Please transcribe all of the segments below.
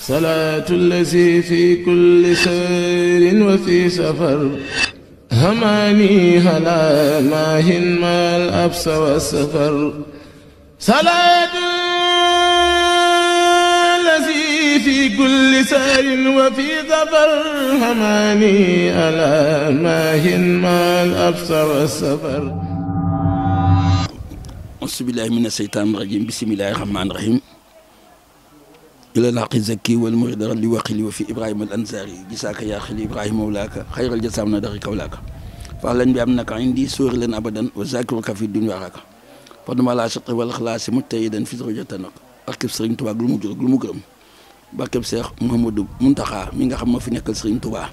صلاة الذي في كل سير وفي سفر هماني هلا ماهن ما الأبس والسفر صلاة الذي في كل سير وفي سفر هماني هلا ماهن ما الأبس والسفر. أعوذ بالله من الشيطان الرجيم بسم الله الرحمن الرحيم. إلى الحق الزكي والمريد اللي وقلي وفي إبراهيم الأنصاري جزاك يا خلي إبراهيم مولاك خير الجزاء من دارك ولاك فأعلن بأنك عندي سور لن أبدا وذاكرك في الدنيا وراك فضم على شط والإخلاص متيدا في زوجتنا أركب سرين تبع قلمو barkeb Seex Muhammadu Muntaxa mi nga xam ma fi nekkal Sëriñ Tuubaa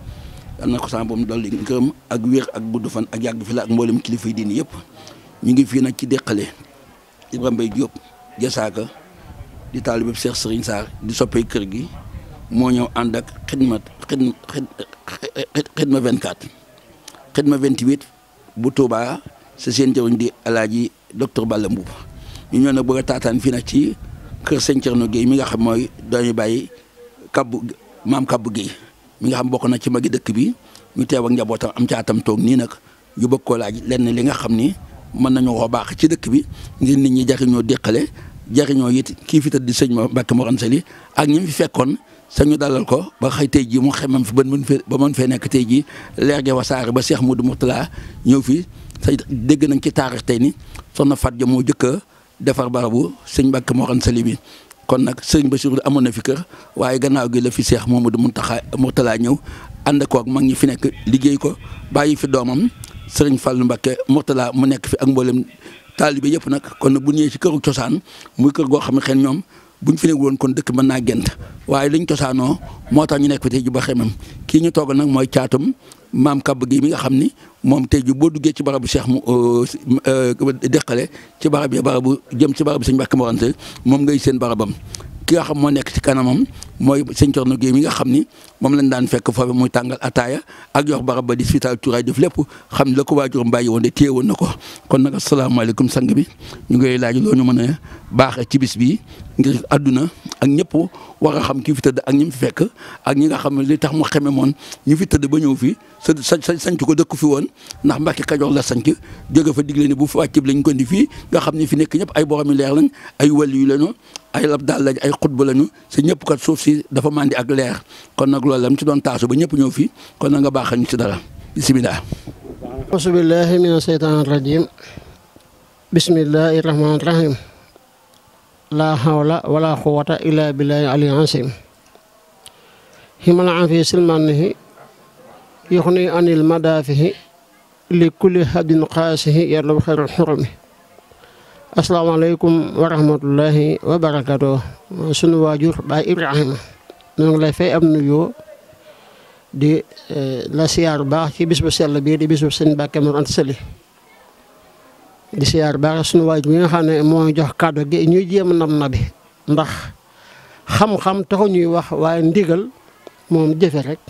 yal na ko sama boom dolli ngërëm ak wér ak gudd fan ak yàgg fi la ak mboolem kilifa yi diine yëpp ñu ngi fii nag ci Déqale Ibrahima Mbaye Diop Jasaaka di taalibe Seex Sëriñ Saar di soppee kër gi moo ñëw ànd ak xidma 24 xidma 28 bu Tuubaa sa seen jëriñ di Alaaji docteur Balla Mbuub ñu ñëw nag bëgg a taataan fii nag ci kër Sëñ Cerno Gueye mi nga xam mooy dañuy bàyyi maam Kabbu Gueye mi nga xam bokk na ci magi dëkk bi ñu teew ak njabootam am caatam toog nii nag ñu bëgg koo laaj lenn li nga xam ni mën nañu ko baax ci dëkk bi ngir nit ñi jariñoo Déqale jariñoo it kii fi tëdd di sëñ Mbàkke Mor Anta Sali ak ñi fi fekkoon sañu dalal ko ba xëy tey jii mu xemam fi ba mën fee nekk tey jii leer ge wasaare ba Cheikh Modou Mourtala ñëw fi sa dégg nañ ci taarix tey ni soxna Faat Ja moo jëkk defar barabu sëñ Mbàkke Mor Anta Sali bi kon nag sëñ Bassirou amoon na fi kër waaye gannaaw gi la fi Cheikh Mamadou Mourtala ñëw ànd ko ak mag ñi fi nekk liggéey ko bàyyi fi doomam sëriñ Fallou Mbàkke Mourtala mu nekk fi ak mboolem taalibe yëpp nag kon nag bu ñëwee ci këru cosaan muy kër goo xam ne xen ñoom buñ fi nekk woon kon dëkk mën naa gent waaye liñ cosaanoo moo tax ñu nekk fi tey ji ba xemam kii ñu toogal nag mooy caatum maam Kabbu Gueye mi nga xam ni moom tey ji boo duggee ci barabu Cheikh mu Déqale ci barab yi barabu jëm ci barabu sëñ Mbàkke Mor Anta moom ngay seen barabam ki nga xam moo nekk ci kanamam mooy sëñ Cerno Gueye mi nga xam ni moom lañ daan fekk foofu muy tàngal ataaya ak yox barab ba di fital tuuraay def lépp xam ne la ko waajuram bàyyi woon de téye woon na ko kon nag asalaamaaleykum sang bi ñu ngay laaj loo ñu mën a baaxee ci bis bi ngir àdduna ak ñëpp war a xam kii fi tëdd ak ñi fi fekk ak ñi nga xam ne li tax mu xeme moon ñu fi tëdd ba ñëw fi sanc ko dëkk fi woon ndax Mbàkke Kajoor la sanc jóge fa digle ni bu fi wàcc bi lañ ko indi fii nga xam ne fi nekk ñëpp ay boromi leer lañ ay wàllu yu lañu ay lab daal lañ ay xutba lañu si ñëpp kat suuf si dafa mandi ak leer kon nag loolu la mu ci doon taasu ba ñëpp ñëw fii kon na nga baaxal ñu ci dara bisimilah. auzu billahi mina shaytaani rajim bismillahi rahmaani rahim laa hawla wala quwwata illa billahi aliyyil azim himal afi silmanihi yuxni anil madafihi li kulli habdin qaasihi yarlub xayrul xurumi asalaamaaleykum wa rahmatullahi wa barakatuh sunu waajur baay Ibrahima ñoo ngi lay fay am nuyoo di la siyaar baax ci bis bu sell bii di bis bu sëñ Mbàkke Mor Anta Sali di siyaar baax sunu waajur bi nga xam ne moo jox kàddu gi ñuy jéem a nabi ndax xam-xam taxu ñuy wax waaye ndigal moom jëfe rek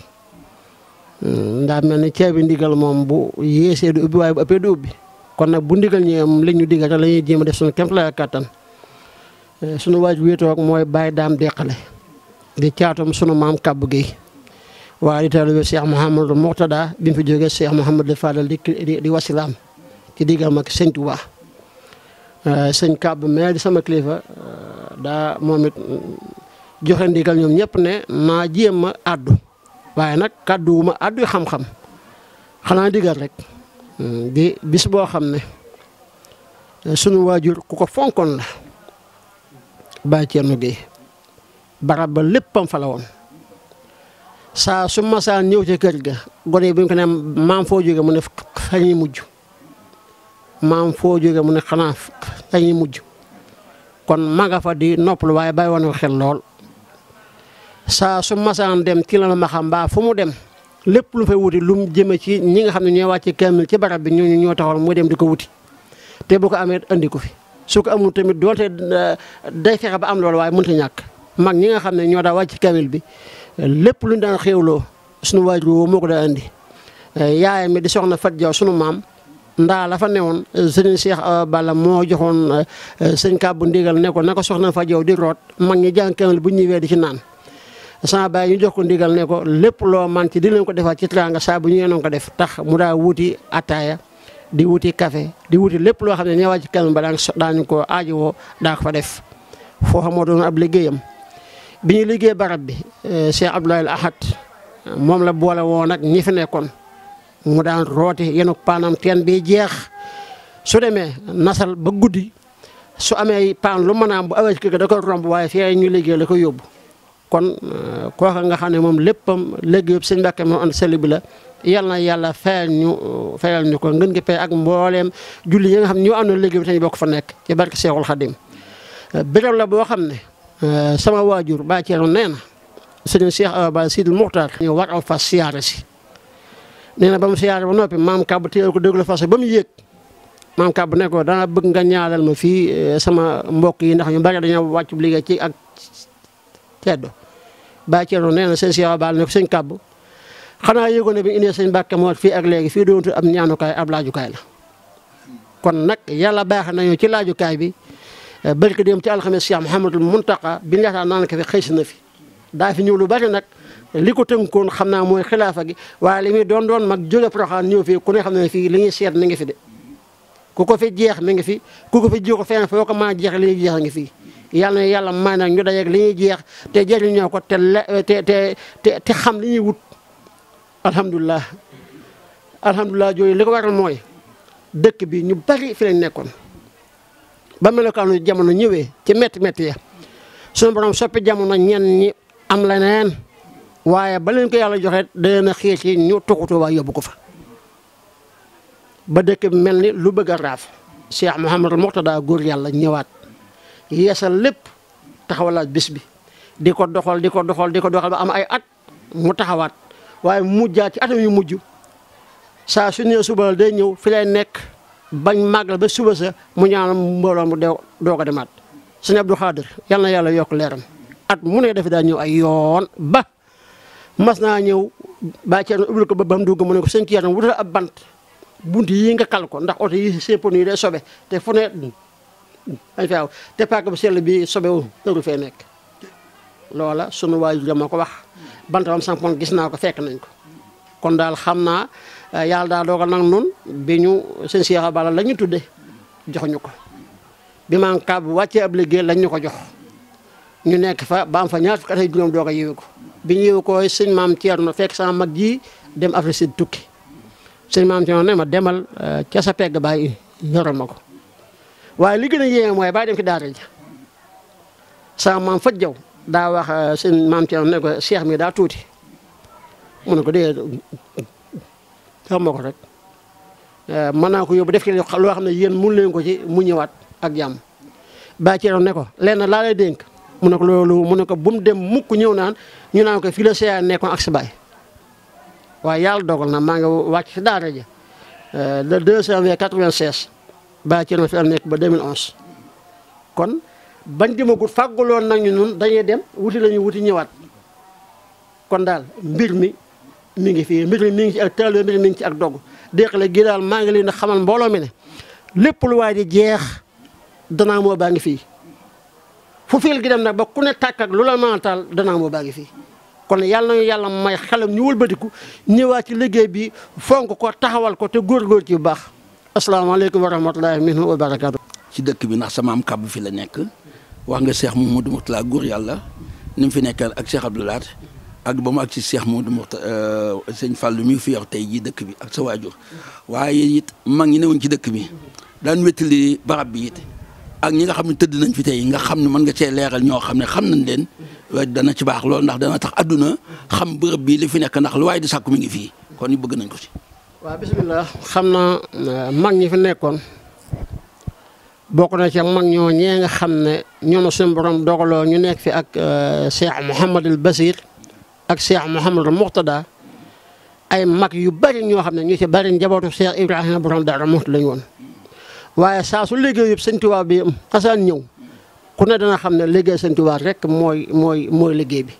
ndaa mel ni ceebi ndigal moom bu yéesee du ubbi waaye bu ëppee du ubbi kon nag bu ndigal ñi am li ñu digal rek la ñuy jéem a def suñu kéemtalaay kàttan sunu waajur wéetoo ak mooy Baye Daam Déqale di caatum sunu maam Kabbu Gueye waaye di taalibe Cheikh Mouhamadou Mourtada bi mu fi jógee Cheikh Mouhamadou Fadal di wasilaam ci diggam ak sëñ Tuubaa sëñ Kabbu mais di sama kilifa daa moom it joxe ndigal ñoom ñëpp ne maa jéem a àddu waaye nag kàddu wu ma àddu xam-xam xanaa digal rek di bis boo xam ne sunu waajur ku ko fonkoon la Baye Cerno Gueye barab ba léppam fa la woon saa su masaan ñëw ca kër ga gone yi bu ñu ko ne maam foo jóge mu ne fa ñuy mujj maam foo jóge mu ne xanaa fa ñuy mujj kon ma nga fa di noppalu waaye bàyyi woon ko xel lool saa su masaan dem ci la ma xam mbaa fu mu dem lépp lu fay wuti lu mu jëme ci ñi nga xam ne ñooy wàcce kaamil ci barab bi ñooñu ñoo taxoon muy dem di ko wuti te bu ko amee andi ko fi su ko amul tamit doonte day fexe ba am loolu waaye mënut a ñàkk mag ñi nga xam ne ñoo daa wàcc kaamil bi lépp lu ñu daan xéewloo sunu waajur woo moo ko daa andi yaayam mi di soxna Fat Jaw sunu maam ndaa la fa newoon sëñ Cheikh Balla moo joxoon sëñ Kabbu ndigal ne ko na ko soxna Fat Jaw di root mag ñi jàng kaamil bu ñëwee di ci naan sama baay ñu jox ko ndigal ne ko lépp loo man ci di leen ko defaat ci teraanga saa bu ñu yéenoon ko def tax mu daa wuti ataaya di wuti café di wuti lépp loo xam ne ñëwaat ci kanam ba daañu ko aajowoo daa ko fa def foofa moo doon ab liggéeyam. bi ñu liggéey barab bi Cheikh Abdoulaye Ahad moom la boole woon nag ñi fi nekkoon mu daan rooti yenu paanam teen bi jeex su demee nasal ba guddi su amee paan lu mën a am bu awee ci kër ga da koy romb waaye fii ñu liggéey la ko yóbbu. kon kooka nga xam ne moom léppam liggéeyub sëñ Mbàkke moo ant seli bi la yal na yàlla fayal ñu ko ngën gi pay ak mbooleem julli yi nga xam ne ñu am na liggéey bi te ñu bokk fa nekk ci barke Seexul Xadim. béréb la boo xam ne sama waajur Baay Ceerno nee na sëñ Cheikh Awa Balla Sidil Muxtaar ñu war aw fas siyaare si nee na ba mu siyaare ba noppi maam Kàbb téyel ko déglu fas ba mu yéeg maam Kàbb ne ko dana bëgg nga ñaanal ma fii sama mbokk yi ndax ñu bari dañoo wàccu liggéey ci ak ceddo. Baay Ceerno nee na sëñ Cheikh Awa Balla ne ko sëñ Kàbb xanaa yëgoon ne bi indee sëñ Mbàkke moo fii ak léegi fii doontu ab ñaanukaay ab laajukaay la kon nag yàlla baax nañu ci laajukaay bi barke dem ci alxames Cheikh Mouhamadul Muntaqa bi ñaata naan ko fi xëy si na fi daa fi ñëw lu bari nag li ko tënkoon xam naa mooy xilaafa gi waaye li muy doon mag jóge Poroxaan ñëw fii ku ne xam ne fii li ñuy seet mi ngi fi de ku ko fi jeex mi ngi fi ku ko fi jiw ko fenn foo ko mën a jeex li ñuy jeex ngi fii yàlla na yàlla may nag ñu dajeeg li ñuy jeex te jëriñoo ko te xam li ñuy wut alhamdulilah jooyu li ko waral mooy dëkk bi ñu bari fi lañ nekkoon ba melokaanu jamono ñëwee ci métti ya sunu borom soppi jamono ñenn ñi am leneen waaye ba leen ko yàlla joxe dana xiir ci ñu tuxutu waa yóbbu ko fa ba dëkk bi mel ni lu bëgg a raaf Cheikh Mouhamadou Mourtada góor yàlla ñëwaat yeesal lépp taxawalaat bis bi di ko doxal ba am ay at mu taxawaat waaye mu mujjaat ci atam yu mujj saa su ñëwee suba day ñëw fi lay nekk bañ màggal ba suba sa mu ñaanal mbooloo mu doo ko demaat sëñ Abdou Khadir yal na yàlla yokk leeram at mu ne dafa daa ñëw ay yoon ba mas naa ñëw Baay Ceerno ubbil ko ba mu dugg mu ne ko sëñ Ceerno wutal ab bant bunt yi nga kal ko ndax oto yi sépon yi day sobe te fu ne dañ fi aw te paaka bu sell bi sobe wu ëru fee nekk loola sunu waajur dama ko wax bantam sampon gis naa ko fekk nañ ko kon daal xam naa yàlla daal doogal nag nun bi ñu sëñ Cheikh Awa Balla la ñu tudde jox ñu ko bi maam Kàbb bu wàccee ab liggéey lañ ñu ko jox ñu nekk fa ba am fa ñaar fukki at ak juróom doog a yéwe ko bi ñu yéwe ko sëñ maam Ceerno fekk sama mag ji dem Afrique Sud tukki sëñ maam Ceerno ne ma demal ca sa pegg baay yoral ma ko waaye li gën a yéeme mooy bàyyi dem ci daara ja sama maam Fat Jaw daa wax sëñ maam Ceerno ne ko Cheikh mi daa tuuti mu ne ko dee xam ma ko rek mën naa ko yóbbu def ci loo xam ne yéen mun leen ko ci mu ñëwaat ak jàmm Baay Ceerno ne ko lenn laa lay dénk mu ne ko loolu mu ne ko bu mu dem mukk ñëw naan ñu naan ko fii la seeyaa nekkoon ak sa baay waaye yàlla dogal na maa ngi wàcc ci daara ja le 2 janvier 96 Baay Ceerno fi am nekk ba 2011 kon bañ demagut fàgguloon nañu nun dañuy dem wuti la ñu wuti ñëwaat kon daal mbir mi ngi fii mbir mi ngi ci ak taalibe mbir mi ngi ci ak dogg déqale gi daal maa ngi leen di xamal mbooloo mi ne lépp lu waay di jeex danaa moo baa ngi fii fu fiil gi dem nag ba ku ne tàkk ak lu la mën a taal danaa moo baa ngi fii kon yàlla nañu yàlla may xelam ñu wëlbatiku ñëwaat ci liggéey bi fonk ko taxawal ko te góorgóor ci bu baax asalaamaaleykum wa rahmatulahi minhu wa barakaatu. ci dëkk bi ndax sama am Kàbb fi la nekk wax nga Cheikh Mouhamadou Mourtada góor yàlla ni mu fi nekkal ak Cheikh Abdou Lahad ak ba mu ak ci Cheikh Mouhamadou Mourtada sëñ Fallou mi fi yor tey jii dëkk bi ak sa waajur waaye it mag ñi newoon ci dëkk bi daan wéttali barab bi it ak ñi nga xam ne tëdd nañ fi tey nga xam ne mën nga cee leeral ñoo xam ne xam nañ leen dana ci baax loolu ndax dana tax àdduna xam bërëb bi li fi nekk ndax lu waaye di sàkku mi ngi fii kon ñu bëgg nañ ko ci. waaw bisimilah xam naa mag ñi fi nekkoon bokk na ci mag ñoo ñee nga xam ne ñoom suñu borom dogaloo ñu nekk fi ak Cheikh Mouhamadul Basir ak Cheikh Mouhamadul Mourtada ay mag yu bari ñoo xam ne ñu ci bari njabootu Cheikh Ibrahima borom Daara Muxti lañu woon waaye saa su liggéey yëpp sëñ Tuubaa bi xasaan ñëw ku ne dana xam ne liggéey sëñ Tuubaa rek mooy liggéey bi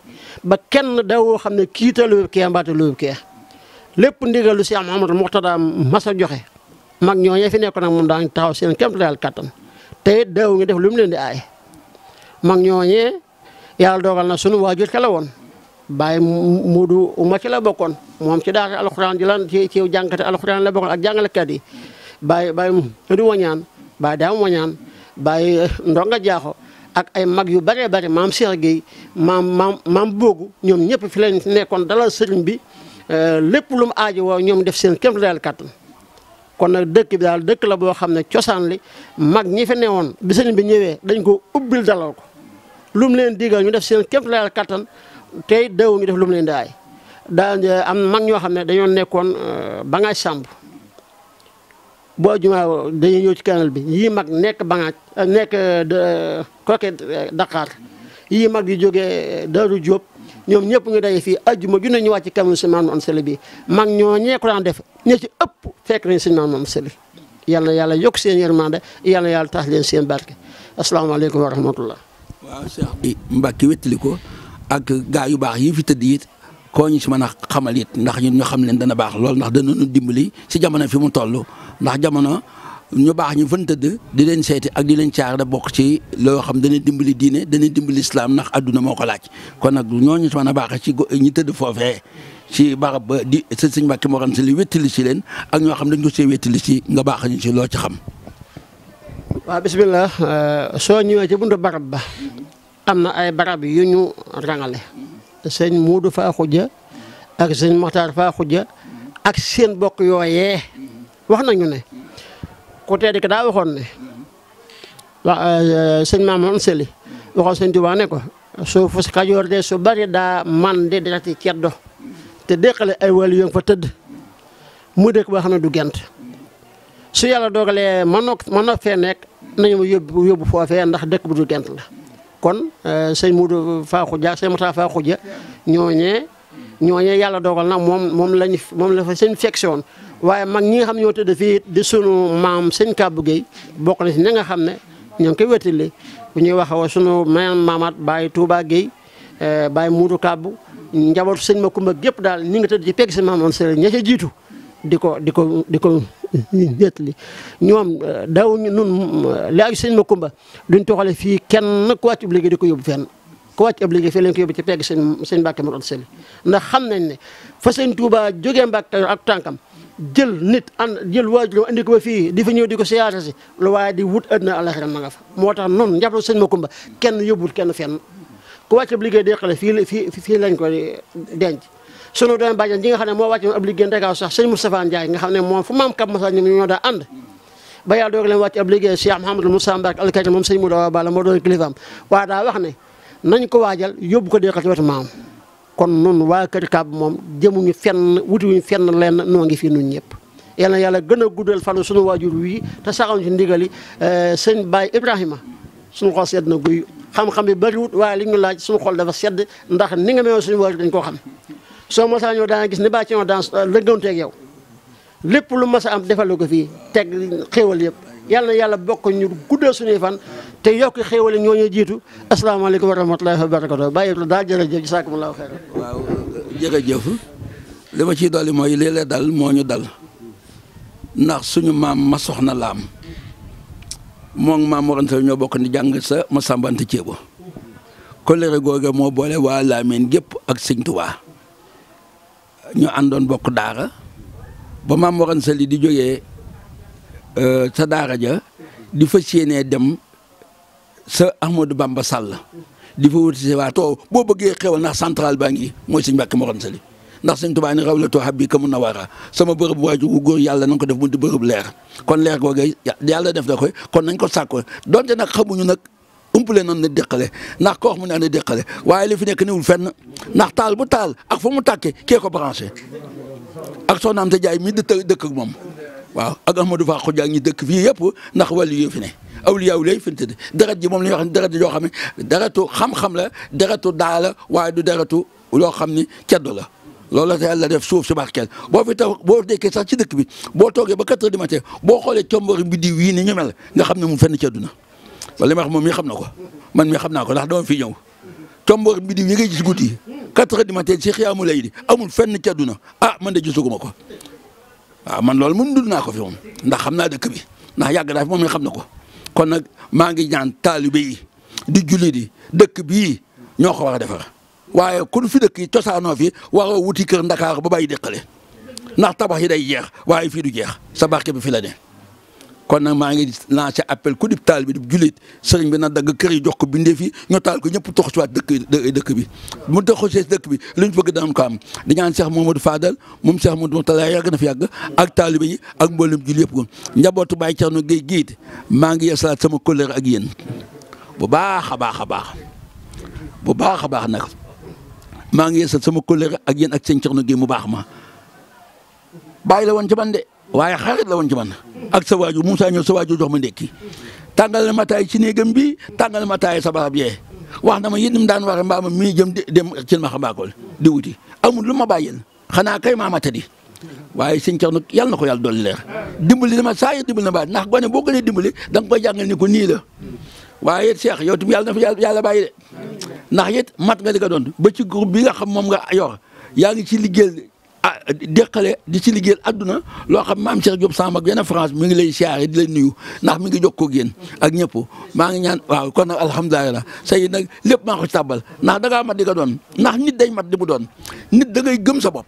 ba kenn dawoo xam ne kiita luub kee mbaata luub kee lépp ndigal lu Cheikh Mouhamadul Mourtada mas a joxe mag ñooñee fi nekkoon nag moom daañu taxaw seen kéemtalaayal kattan te it daaw nga def lu mu leen di aaye mag ñooñee yàlla dogal na sunu waajur ka la woon Baye Muudu ma ci la bokkoon moom ci daara alxuraan ji lan ci jàngkate alxuraan la bokkoon ak jàngalekat yi Baye du wañaan Baye daam wañaan Baye Ndonga Jaaxo ak ay mag yu bëree bëri maam Cheikh Gueye maam Boogu ñoom ñëpp fi leen nekkoon dalal sëriñ bi lépp lu mu aajo woo ñoom def seen kéem daal kattan kon nag dëkk bi daal dëkk la boo xam ne cosaan li mag ñi fi newoon bi sëriñ bi ñëwee dañ ko ubbil dalal ko lu mu leen digal ñu def seen kéem daal kattan tey daw ñu def lu mu leen di aay daal am mag ñoo xam ne dañoo nekkoon Bangaaj Samb boo jumaa dañuy ñëw ci canal bi yii mag nekk Bangaaj nekk Koke Dakar yii mag di jógee Daaru Jóob ñoom ñëpp ñu daje fii ajjuma ju ne ñu wàcc kamil sëñ Maam Mor Sali bi mag ñoo ñee ko daan def ña ci ëpp fekk nañ sëñ Maam Mor Sali yal na yàlla yokk seen yërmande yal na yàlla tax leen seen barke asalaamaaleykum wa rahmatullah. waaw Cheikh Mbacke wéttali ko ak gaa yu baax yi fi tëdd it koo ñu si mën a xamal it ndax ñun ñu xam leen dana baax lool ndax danañu dimbali si jamono fi mu toll ndax jamono ñu baax ñu fan tëdd di leen seeti ak di leen caar da bokk ci loo xam dana dimbali diine dana dimbali islam ndax adduna moo ko laaj kon nag ñooñu si mën a baax ci ñi tëdd foofee ci barab ba di sëñ Mbacke Mor Anta Sali wéttali si leen ak ñoo xam dañ ko see wéttali si nga baax ñu si loo ci xam. waaw bisimilah soo ñëwee ci buntu barab ba am na ay barab yu ñu rangale sëñ Muudu Faa Xuja ak sëñ Moxtaar Faa Xuja ak seen bokk yooyee wax nañu ne ku tedd ki daa waxoon ne sëñ Maam Mor Sali waxoon sëñ Tuubaa ne ko suufu Kajoor de su bari daa man di dereti ceddo te déqale ay wàllu yo fa tëdd mu dëkk boo xam ne du gent su yàlla dogalee ma noog fee nekk nañu ma yóbbu foofee ndax dëkk bu du gent la kon sëñ Muudu Faa Xuja sëñ Moxtaar Faa Xuja ñooñee yàlla dogal na moom la fa sëñ fekk si woon waaye mag ñi nga xam ne ñoo tëdd fii di sunu maam sëñ Kàbbu Géey bokk na si ñi nga xam ne ñoo ngi koy wéttali bu ñuy wax sunu maamaat Baye Touba Géey Baye Muudu Kàbbu njabootu sëñ Makumba gépp daal ñi nga tëdd ci pegg si Maam Mor Sali ña ca jiitu di ko wéttali ñoom daawuñu nun léegi sëñ Makumba duñ toxale fii kenn ku wàcc obligé di ko yóbbu fenn ku wàcc obligé fii lañ ko yóbbu ci pegg sëñ Mbacke Mor Anta Sali ndax xam nañ ne fa sëñ Touba jógee Mbacke ak tànkam jël nit jël waajur andi ko ba fii di fa ñëw di ko siyaare si lu waaye di wut àddina alaxira ma nga fa moo tax noonu njabootu sëñ Makumba kenn yóbbul kenn fenn ku wàcc ab liggéey deqale fii lañ ko denc sunu doon bàjjan ji nga xam ne moo wàcc ab liggéey Ndakaaru sax sëñ Moustapha Ndiaye nga xam ne moom fu maam Kab Massa ñoom ñoo daa ànd ba yàlla doog leen wàcc ab liggéey Cheikh Mouhamadou Moussa Mbacke alkarim moom sëñ Modou Awa Balla moo doon kilifaam waaye daa wax ne nañ ko waajal yóbbu ko deqal ci wetu maam kon nun waa kër Kab moom jëmuñu fenn wutiwuñu fenn lenn noo ngi fii nun ñëpp yal na yàlla gën a guddal fanu sunu waajur wii te saxal ci ndigali sëñ Baye Ibrahima suñu xol sedd na guy xam-xam bi bëriwut waaye li ñu laaj suñu xol dafa sedd ndax ni nga meew suñu waajur dañ koo xam soo mosaa ñëw daana gis ni baa ci ñoo dans lëgganteeg yow lépp lu mas a am defal ko fii teg xéewal yëpp yal na yàlla bokk ñu guddal suñuy fan te yokk xéewal yi ñoo ñu jiitu asalaamaaleykum wa rahmatullahi wa barakatuh bàyyi daal jërëjëf jazakumullahu xayran. waaw jërëjëf li ma ciy dolli mooy léeg-léeg dal moo ñu dal ndax suñu maam ma soxna laam moom Maam Mor Anta Sali ñoo bokk di jàng sa ma sàmbante ceebo kolere googe moo boole waa Laameen gépp ak sëñ Tuubaa ñu àndoon bokk daara ba Maam Mor Anta Sali di jógee sa daara ja di fas yéenee dem sa Ahmadou Bamba Sall di fa wuti si waa too boo bëggee xewal ndax central baa ngi mooy sëñ Mbàkke Mor Anta Sali ndax sëñ Tuubaa ni rawlatoo habbi ka mun na wara sama bërëb waajur wu góor yàlla na nga ko def mu di bërëb leer kon leer googu yàlla def na ko kon nañ ko sàkko donte nag xamuñu nag umpale noonu ne déqale ndax ko wax mu ne déqale waaye li fi nekk niwul fenn ndax taal bu taal ak fu mu tàkkee kee ko branché ak Soxna Anta Jaay mi dëkk ak moom waaw ak Ahmadou Fa Xuja ñi dëkk fii yëpp ndax wàllu yi fi ne awliyaaw lay fi tëdd deret ji moom la ñuy wax ne deret joo xam ne deretu xam-xam la deretu daa la waaye du deretu loo xam ni ceddo la loolu la te yàlla def suuf si barkeel boo fi taw boo dekkee sax ci dëkk bi boo toogee ba 4 heures du matin boo xoolee combori biddiw yii ni ñu mel nga xam ne mu fenn ci àdduna wala li ma wax moom mii xam na ko man mii xam naa ko ndax dama fi ñëw combori biddiw yi ngay gis guddi yi 4 heures du matin si xiyaamu lay di amul fenn ci àdduna ah man de gisuguma ko waaw man loolu mun dund naa ko fi moom ndax xam naa dëkk bi ndax yàgg naa fi moom mii xam na ko kon nag maa ngi ñaan taalibe yi di jullit yi dëkk bii ñoo ko war a defar waaye kun fi dëkk yi cosaanoo fi waroo wuti kër Ndakaaru ba bàyyi déqale ndax tabax yi day jeex waaye fii du jeex sa barke bi fi la ne kon nag maa ngi lancé appel ku dib taal bi di jullit sëriñ bi na dagg kër yi jox ko bindee fi ñu taal ko ñëpp tox si waat dëkk bi mu tox si dëkk bi luñ bëgg danañ ko am di ñaan Cheikh Mamadou Fadal moom Cheikh Mamadou Moutala yàgg na fi yàgg ak taalibe yi ak mboolem jullit yëpp ko njabootu Baye Thierno Gueye giit maa ngi yeesalaat sama kóllëre ak yéen bu baax a baax a baax bu baax a baax nag maa ngi yeesal sama kóllëre ak yéen ak sëñ Thierno Gueye mu baax ma bàyyi la woon ci man de waaye xarit la woon ci man ak sa waajur Moussa ñëw sa waajur jox ma ndékki tàngal ma taay ci néegam bi tàngal ma taay sa barab yee wax na ma yéen mu daan waxe mbaa ma mii jëm dem ci ma xambaakol di wuti amul lu ma bàyyil xanaa kay maa ma tëddi waaye sëñ Thierno yàlla na ko yàlla dolli leer dimbali dama saa yi dimbali na baat ndax gone boo gënee dimbali da nga koy jàngal ni ko nii la waaye it Cheikh yow tamit yàlla na fa yàlla bàyyi de ndax it mat nga li nga doon ba ci groupe bi nga xam moom nga yor yaa ngi ci liggéeyal déqale di ci liggéeyal adduna loo xam maam Cheikh Diop Samb ak yenn France mi ngi lay siyaare di lay nuyu ndax mi ngi jokkoo ak yéen ak ñëpp maa ngi ñaan waaw kon nag alhamdulilah say nag lépp maa ko ci tàbbal ndax da ngaa mat di nga doon ndax nit day mat di mu doon nit da ngay gëm sa bopp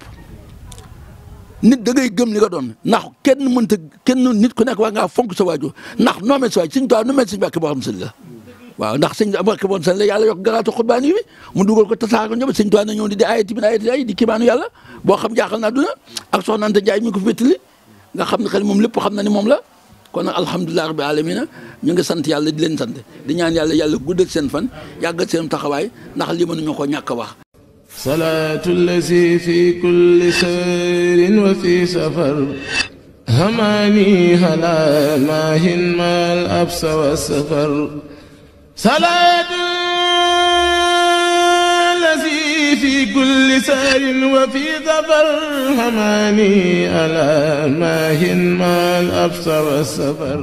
nit da ngay gëm li nga doon ndax kenn mënta nit ku nekk waa ngaa fonk sa waajur ndax noo mel sa waajur suñu toit nu mel suñu bàkk boo xam sëñ la waaw ndax sëñ Mbàkke bon sëñ la yàlla yokk garaatu xutbaan yi mu dugal ko tasaare ñëpp sëñ toit na ñëw di ay di kibaanu yàlla boo xam jaaxal na àdduna ak soxna Anta Njaay mi ko féetali nga xam ne xel moom lépp xam na ni moom la kon nag alhamdulilah rabbil alamina ñu ngi sant yàlla di leen sant di ñaan yàlla guddal seen fan yàggal seen taxawaay ndax lii mënuñu ko ñàkk a wax salaatu lazi fi kulli sayrin wa fi safar hamani hala maahin mal absa wa safar salaatu lazi fi kulli sayrin wa fi safar hamani hala maahin mal absa wa safar